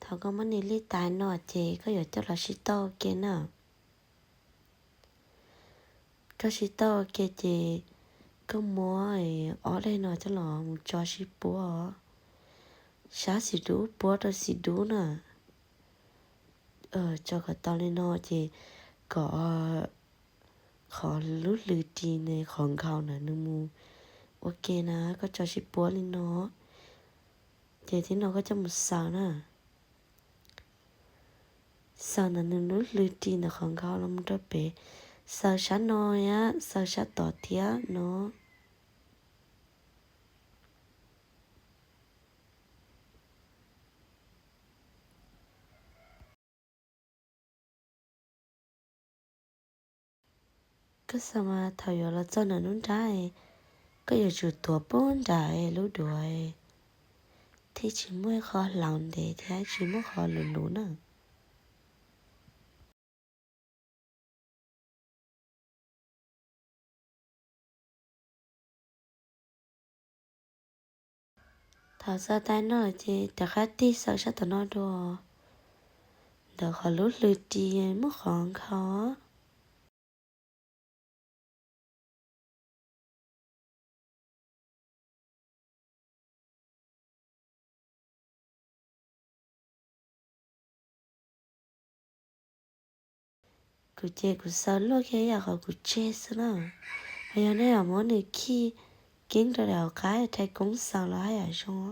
Thaum koj muab niag lij tais no ces koj yuav coj los sib toj ua ke na. Koj sib toj ua ke ces koj muab ob daim no coj los mus tso sib puab os. Sab xim dub puab rau xim dub na. Tso kom tau li no ces kom qhov lub hlwv ris ne qhov nkhaus ntawm nws mus ua ke na, koj tso sib puab li no. Ces tib no koj coj mus xaws na. Xaws ntawm nws lub hlwv ris ntawm qhov nkhaus los mus rau pem. Xaws sab no thiab xaws sab tod thiab no. Koj xaws mas thaum yuav los txog ntawm lub nrab, koj yuav tsum tuav pub nram lub duav thiaj tsis muaj qhov hlaus ntev thiab tsis muaj qhov luv luv na. Thaum xaws tas no ces rov qab tig xaws sab tom no dua, ntawm qhov lub hlwv ris muaj qhov nkhaus. Kuv ces kuv xaws luaj kiag ib yam qhov kuv tseg xwb na. Ho yog nej yuav muab nws khij keeb rau daim hauv qab rhais koob xaws los haj yam zoo.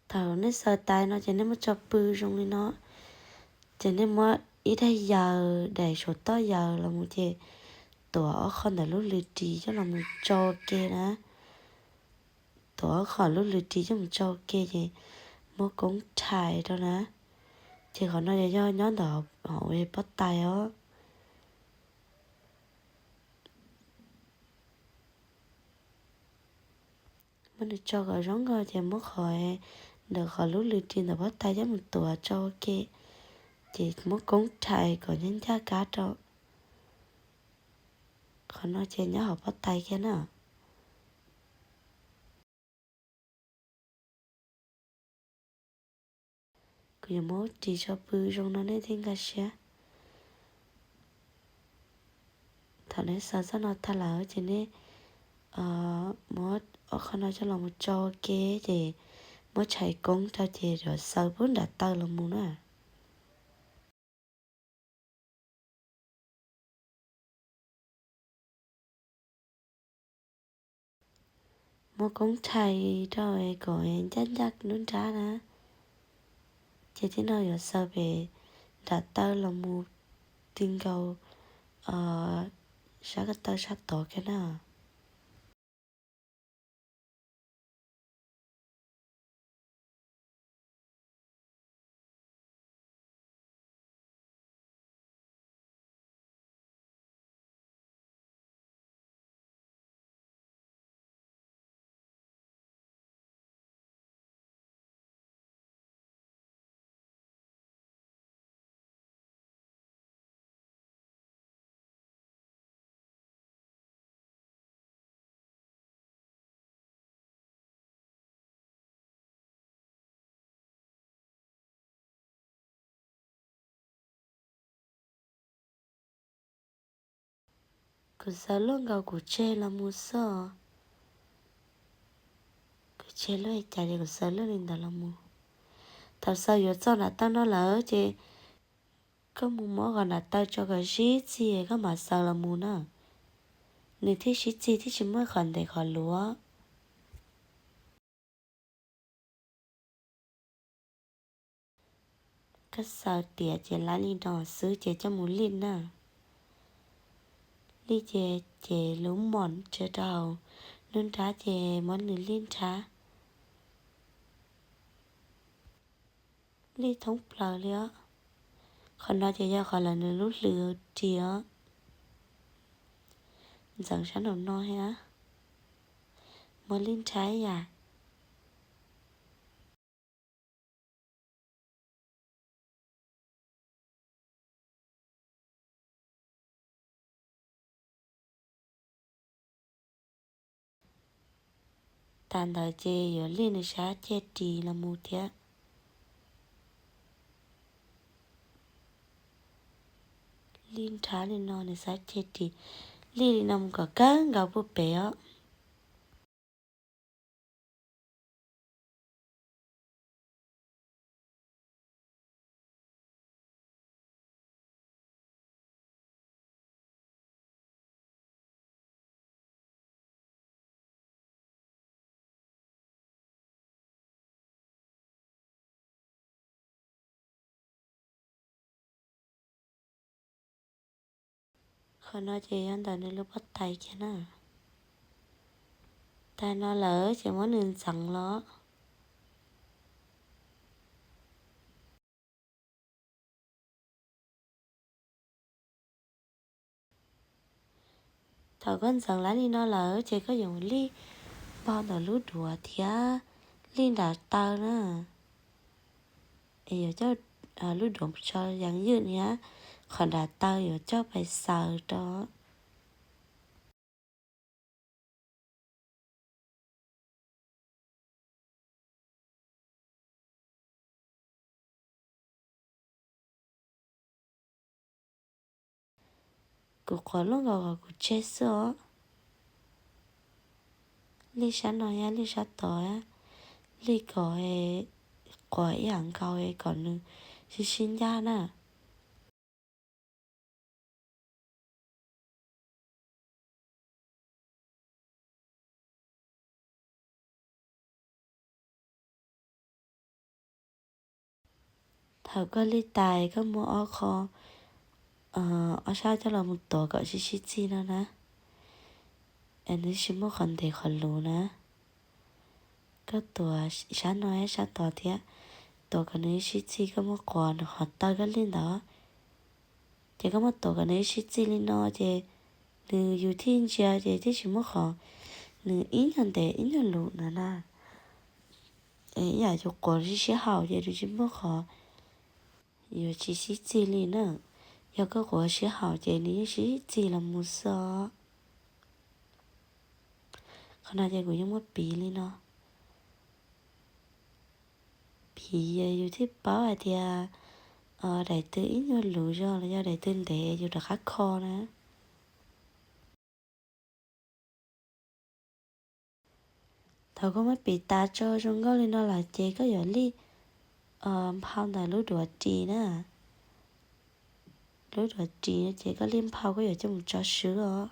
Thaum nej xaws tas no ces nej muab tso pw zoo li no, ces nej muab ib daim yaws, daim saum toj yaws los mus ces tuav ob qho ntawm lub hlwv ris coj los mus tso ua ke na. Tuav ob qho lub hlwv ris coj mus tso ua ke ces muab koob rhais rau na. Ces qhov no yog nyob ntawm hauv pob tais os. Muab nws tso kom zoo nkauj ces muab qhov ntawm qhov lub hlwv ris ntawm pob tais coj mus tuav tso ua ke, ces muab koob rhais kom ncaj ncaj kab rau. Qhov no ces nyob hauv pob tais kiag na. Kuv yuav muab ris tso pw zoo no nej thiaj nkag siab. Thaum nej xaws txoj no tag lawm ces nej muab ob qho no coj los mus tso ua ke ces muab tshais koob rau ces yuav xaws pub nram taw los mus na. Muab koob rhais rau kom ncaj ncaj lub nrab na. Ces tib no yuav xaws pem nram taw los mus ti nkaus sab ko taw sab tod kiag na. Kuv xaws luaj nkaus kuv tseg los mus xwb. Kuv tseg luaj li cas ces kuv xaws luaj li ntawd los mus. Thaum xaws yuav txog nram taw no lawm ces koj mus muab qhov nram taw tso kom sib txig koj mam xaws los mus na. Nws thiaj sib txig thiaj tsis muaj qhov ntev qhov luv. Koj xaws tiav ces lab li no xwb ces coj mus lij na. Lij ces, ces lub mom tso rau hauv lub nrab ces muab nws lij nrab. Lij thoob plaws li os. Qhov no ces yog qhov lawv nws lub hlwv ris os. Ntxeev sab nraum no thiab. Muab lij nrab ib yam. Tas ntawd ces yuav lij nws sab ceg ris los mus thiab. Lij nrhab li no nws sab ceg ris, lij li no mus kom kawg nkaus puag pem os. Qhov no ces yog ntawm nws lub pob tais kiag na. Tas no lawm ces muab nws ntxeev los. Thaum koj ntxeev lawm li no lawm ces koj yuav lij npog ntawm lub duav thiab lij nram taw na. Es yuav coj lub duav mus tso yees ywj thiab qhov nram taw yuav coj pais xaws rau. Kuv quav luaj nkaus kom kuv tseg xwb os. Lij sab no thiab lij sab tod, lij kom, quav ib yam nkaus kom nws sib sib ncaj na. Thaum koj lij tas koj muab ob qho, ob sab coj los mus tuav kom sib sib txig no na. Es nws tsis muaj qhov ntev qhov luv na. Koj tuav sab no sab tod thiab, tuav kom nws sib txig, koj muab quav nws qhov taw koj lij ntawd. Ces koj muab tuav kom nws sib txig li no ces nws yus thiaj ntsia ces thiaj tsis muaj qhov nws ib nyuag ntev ib nyuag luv ntawd na. Es ib yam yus quav sib sib haum ces nws tsis muaj qhov yuav tsis sib txig li na. Yog koj quav sib haum ces nws yeej sib txig los mus xwb os. Qhov no ces kuv yeej muab piv li no. Piv yus thiaj paub hais tias daim twg ib nyuag luv zog los yog daim twg ntev yus rov qab kho na. Thaum koj muab piv tas tso zoo nkauj li no lawm ces koj yuav lij nphau ntawm lub duav ris na. Lub duav ris no ces koj lij nphau koj yuav coj mus tso swb os.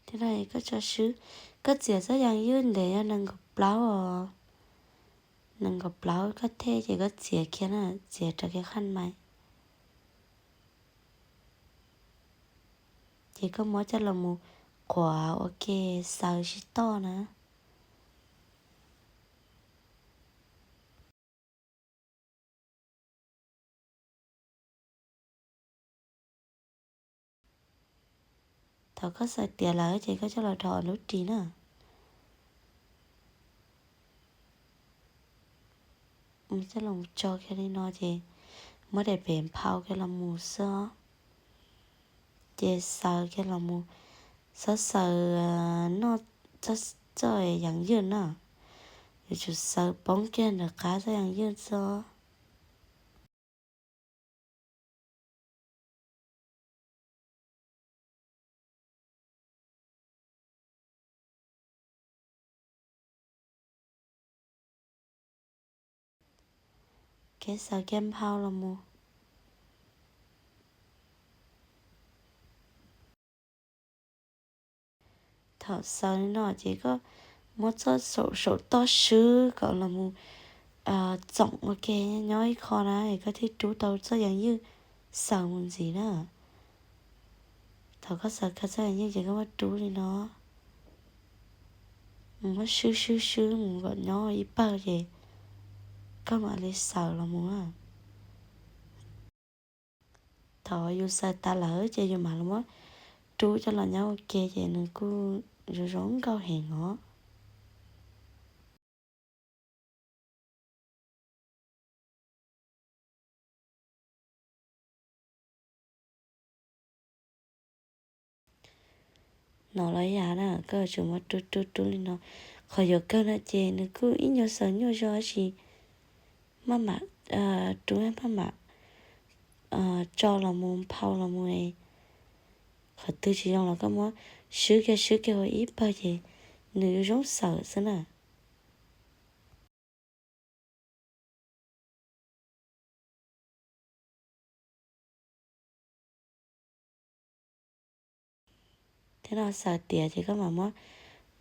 Thiab no koj tso swb, koj txiav txoj yas ywj ntev yog nees nkaum plaub os. Nees nkaum plaub koj thej ces koj txiav kiag na, txiav rau kiag khaj mais. Ces koj muab coj los mus quav ua ke, xaws sib toj na. Thaum koj xaws tiav lawm ces koj coj los rau lub ris na. Coj los tso kiag li no ces muab daim pem nphau kiag los mus xwb. Ces xaws kiag los mus, txhob xaws noj, txhob txoj yas ywj na. Yuav tsum xaws poob kiag nram qab txoj yas ywj txo. Kev xaws kev nphau los mus. Thaum xaws li no ces koj muab txoj saum toj swb kom los mus txoom ua ke nyob ib qho na, koj thiaj rub tau txoj yas ywj xaws mus ntxiv na. Thaum koj xaws kawg txoj yas ywj ces koj muab rub li no, muab swb swb swb mus kom nyob ib pawg ces koj mam li xaws los mus na. Thaum yus xaws tas lawm ces yus mam li muab rub coj los nyob ua ke ces nws kuj zoo zoo nkauj heev os. No los yam na, koj yuav tsum muab rub rub rub li no. Qhov yuav kawg no ces nws kuj ib nyuag xaws nyuaj zog tab sis maj mam rub maj mam tso los mus nphau los mus. Qhov twg tsis zoo los koj muab swb kiag swb kiag ua ib pawg ces nws yuav zoo xaws xwb na. Thiab no xaws tiav ces koj mam muab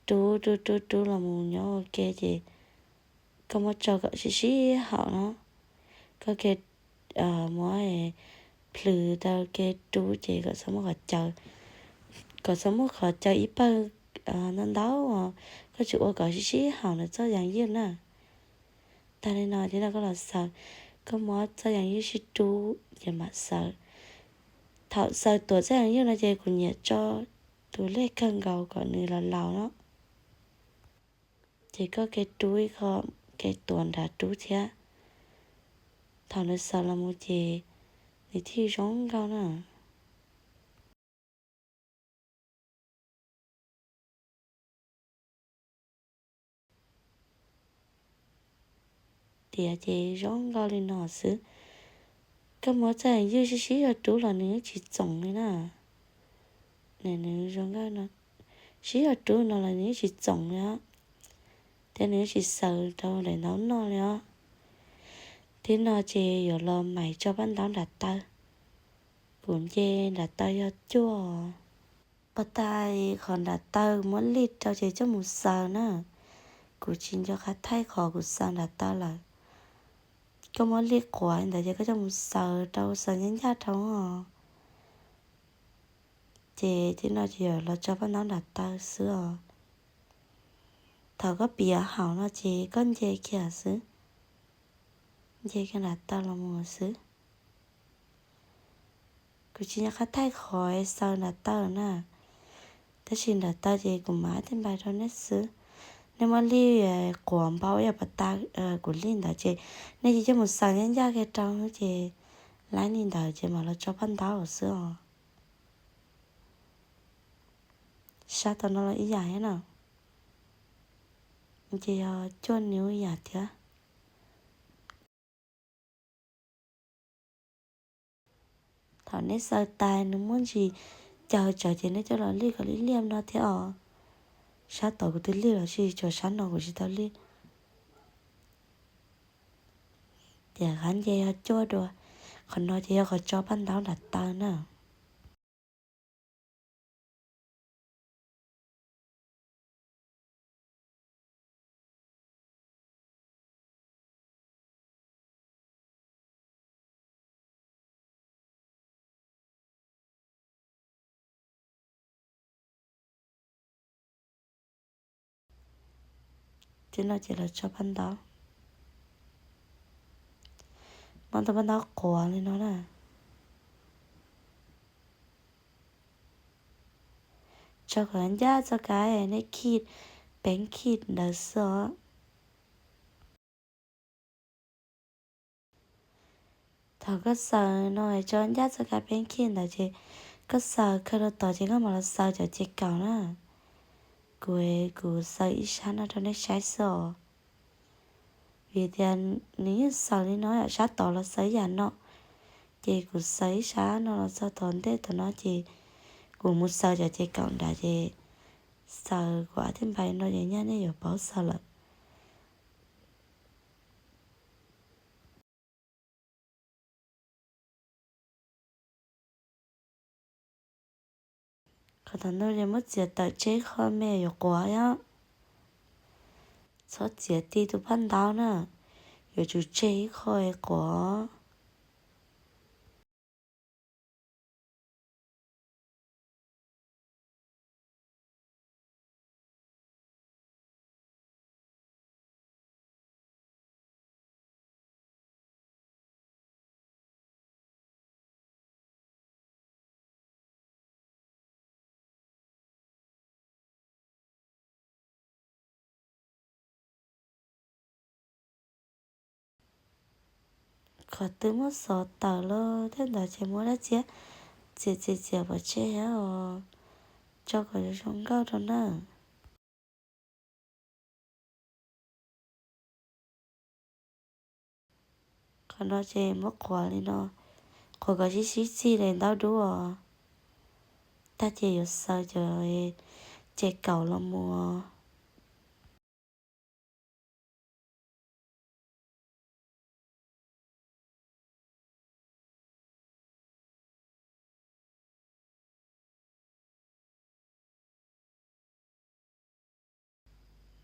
rub rub rub rub los mus nyob ua ke ces koj muab tso kom sib sib haum no. Koj ke muab plhws rau ke rub ces kom txhob muab qhov caw, kom txhob muab qhov caw ib pawg ntau ntau, koj tsis ua kom sib sib haum nws txoj yas ywj na. Tag li no ces no koj los xaws, koj muab txoj yas ywj sib rub ces mam xaws. Thaum xaws tuam txoj yas ywj no ces kuv nyiam tso tus lej kawg nkaus kom nws laus laus no. Ces koj ke rub ib qho, ke tuav nram rub thiab. Thaum nws xaws los mus ces nws thiaj zoo nkauj na. Tiav ces zoo nkauj li no xwb. Koj muab txoj yas ywj sib sib zog rub los nws yeej tsis txoom li na. Nws zoo nkauj no, sib zog rub no los nws yeej tsis txoom li os. Thiab nws yeej tsis xaws rau daim ntaub noj li os. Thiab no ces yuav los mais tso paj ntaub nram taw. Kuv nce nram taw yog cuaj. Pas tas qhov nram taw muab lij rau ces coj mus xaws na. Kuv tsis nco qab thaij qhov kuv xaws nram taw lawm. Koj muab lij quav li ntawd ces koj coj mus xaws rau, xaws ncaj ncaj rau os. Ces thiab no ces yuav los tso paj ntaub nram taw xwb os. Thaum koj piav haum no ces koj nce kiag xwb, nce kiag nram taw los mus xwb. Kuv tsis nco qab thaij qhov xaws nram taw na, tab sis nram taw ces kuv mam ib teg npais rau nej xwb. Nej muab lij quav npau ib yam pas tas kuv lij ntawd ces nej cia coj mus xaws ncaj ncaj kiag rau ces laib li ntawd ces mam los tso paj ntaub xwb os. Sab tom no los ib yam thiab na, ces yog cuaj nws ib yam thiab. Thaum neb xaws tas nws muaj ntsis caws tsawv ces neb coj los lij kom liab liab no thiab os. Sab tod kuv twb lij los tsis tshuav sab no kuv tsis tau lij. Ces qab nce yog cuaj dua, qhov no ces yog qhov tso paj ntaub nram taw na. Ces no ces los tso paj ntaub, muab tus paj ntaub quav li no na. Tso kom ncaj txoj kab nej khij, peeb khij ntawd xwb os. Thaum koj xaws no tso ncaj txoj kab peeb khij ntawd ces koj xaws khaws rau tod ces koj mam los xaws cov ces kaum na. Kuv, kuv xaws ib sab no rau nej saib xwb os. Vim tias nws yeej xaws li no, sab tod los xaws ib yam no, ces kuv xaws ib sab no los txog tom ntej tom no ces kuv mus xaws cov ces kaum nrad ces xaws kuv ab thiaj npais no ces nyaj nej yuav paub xaws lawm. Qhov thaum ntej ces muab txiav tawm tseg qho me yuav quav os. Txhob txiav ti tus phaj ntaub na, yuav tsum tseg ib qho es quav. Qhov twg muab xov tawm los tej ntawd ces muab dab tsi txiav txiav txiav pov tseg os, tso kom zoo zoo nkauj rau na. Qhov no ces muab qhuav li no, qhuav kom sib sib txig li ntaub dub os. Tag ces yuav xaws cov ces kaum los mus.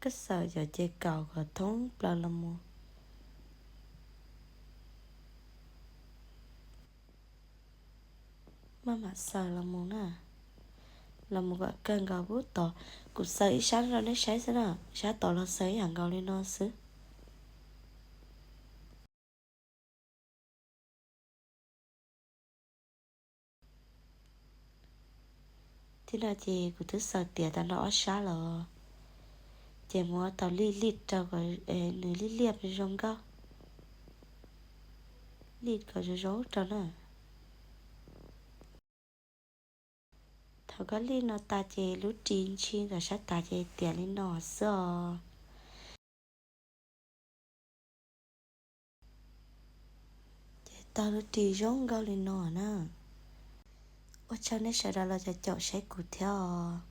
Koj xaws cov ces kaum kom thoob plaws los mus. Maj mam xaws los mus na, los mus kom kawg nkaus pub tod. Kuv xaws ib sab rau nej saib xwb na, sab tod los xaws ib yam nkaus li no xwb. Thiab no ces kuv twb xaws tiav tau nrho ob sab los, ces muab tau lij lij rau kom nws liab liab zoo nkauj, lij kom zoo zoo rau na. Thaum koj lij no tas ces lub ris ntshis ntawm sab tav ces tiav li no xwb os. Ces tau lub ris zoo nkauj li no na. Ua tsaug nej sawv daws los caum saib kuv thiab os.